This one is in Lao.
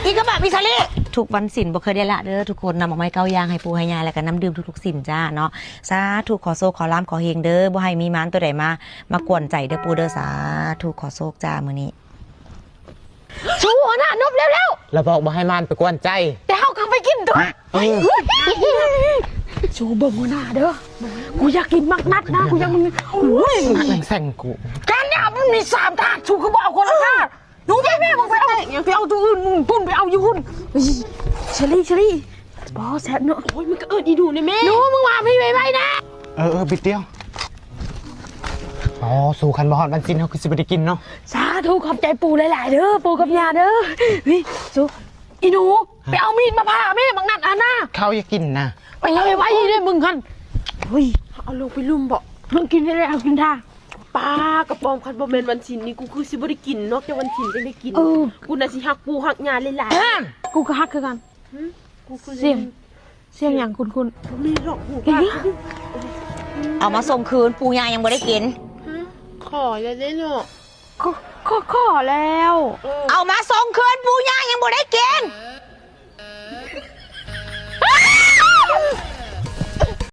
ອີກະບະ ພິສາລີ. ທຸກວັນສິນບໍ່ເຄີຍໄດ້ລະເດີທຸກຄົນ, ນຳດອກໄມ້ເກົ້າຢ່າງໃຫ້ປູ່ໃຫ້ຍ່າ ແລ້ວກະນ້ຳດື່ມທຸກໆສິນຈ້າເນາະ. ສາທຸ ຂໍໂຊກຂໍລາບຂໍເຮງເດີ, ບໍ່ໃຫ້ມີມານໂຕໃດມາ ມາກວນໃຈເດີປູ່ເດີ. ສາທຸ ຂໍໂຊກຈ້າມື້ນີ້. ຊູຫັ້ນນະ ນົບແລ້ວໆ ລະບອກບໍ່ໃຫ້ມານໄປກວນໃຈ ແຕ່ເຮົາກໍໄປກິນຕົວະ. ເອີ ຊູເບິ່ງຫົວໜ້າເດີ, ກູຢາກກິນໝາກນັດນະ, ກູຢາກ ໂອ້ຍ ແມ່ງແຊງກູ. ການຍາມັນມີສາມທາດ, ຊູຄືບໍ່ເອົາຄົນລະທາດ? ໜູ ໄປແມ່ ມຶງໄປເອົາ ໄປເອົາຕົວອື່ນ, ພຸ້ນໄປເອົາຢູ່ພຸ້ນ. ເຊີລີ ເຊີລີ ບໍ່ແຊບເນາະ. ໂອ້ຍ ມັນກໍເອີ້ນອີໜູນີ້ແມ່. ໜູ ມຶງມາພີ້ໄວໆນະ. ເອີໆ ບິດດຽວ. ອໍ ຊູ ຄັນບໍ່ຮອດວັນສິນເຮົາຄືຊິບໍ່ໄດ້ກິນເນາະ. ສາທຸ ຂອບໃຈປູ່ຫຼາຍໆເດີ, ປູ່ກັບຍ່າເດີ. ເຮີ້ຍ ຊູ ອີໜູ ໄປເອົາມີດມາຜ່າແມ່ ບັກນັດຫັ້ນນະ. ເຂົາຢາກກິນນະ. ໄປເອົາໄວໆເດີມຶງຫັ້ນ. ເຮີ້ຍ ເອົາລົງໄປລຸ່ມບໍ? ເບິ່ງກິນໄດ້ແລ້ວ ເອົາກິນທ່າ. ປ້າ ກະປອມ, ຄັນບໍ່ແມ່ນວັນສິນນີ້ ກູຄືຊິບໍ່ໄດ້ກິນເນາະ, ແຕ່ວັນສິນຈັ່ງໄດ້ກິນ. ເອີ ກູໜ້າຊິຮັກປູ່ຮັກຍ່າຫຼາຍໆ. ຫັ້ນ ກູກໍຮັກຄືກັນ. ຫຶ? ກູຄື ສຽງ ສຽງຫຍັງຄຸ້ນໆ? ບໍ່ມີດອກ ຫູ ເອີຍ ເອົາມາສົ່ງຄືນ, ປູ່ຍ່າຍັງບໍ່ໄດ້ກິນ. ຫຶ? ຂໍແລ້ວເດ້ເນາະ. ຂໍ ຂໍ ຂໍແລ້ວ. ເອີ ເອົາມາສົ່ງຄືນ, ປູ່ຍ່າຍັງບໍ່ໄດ້ກິນ.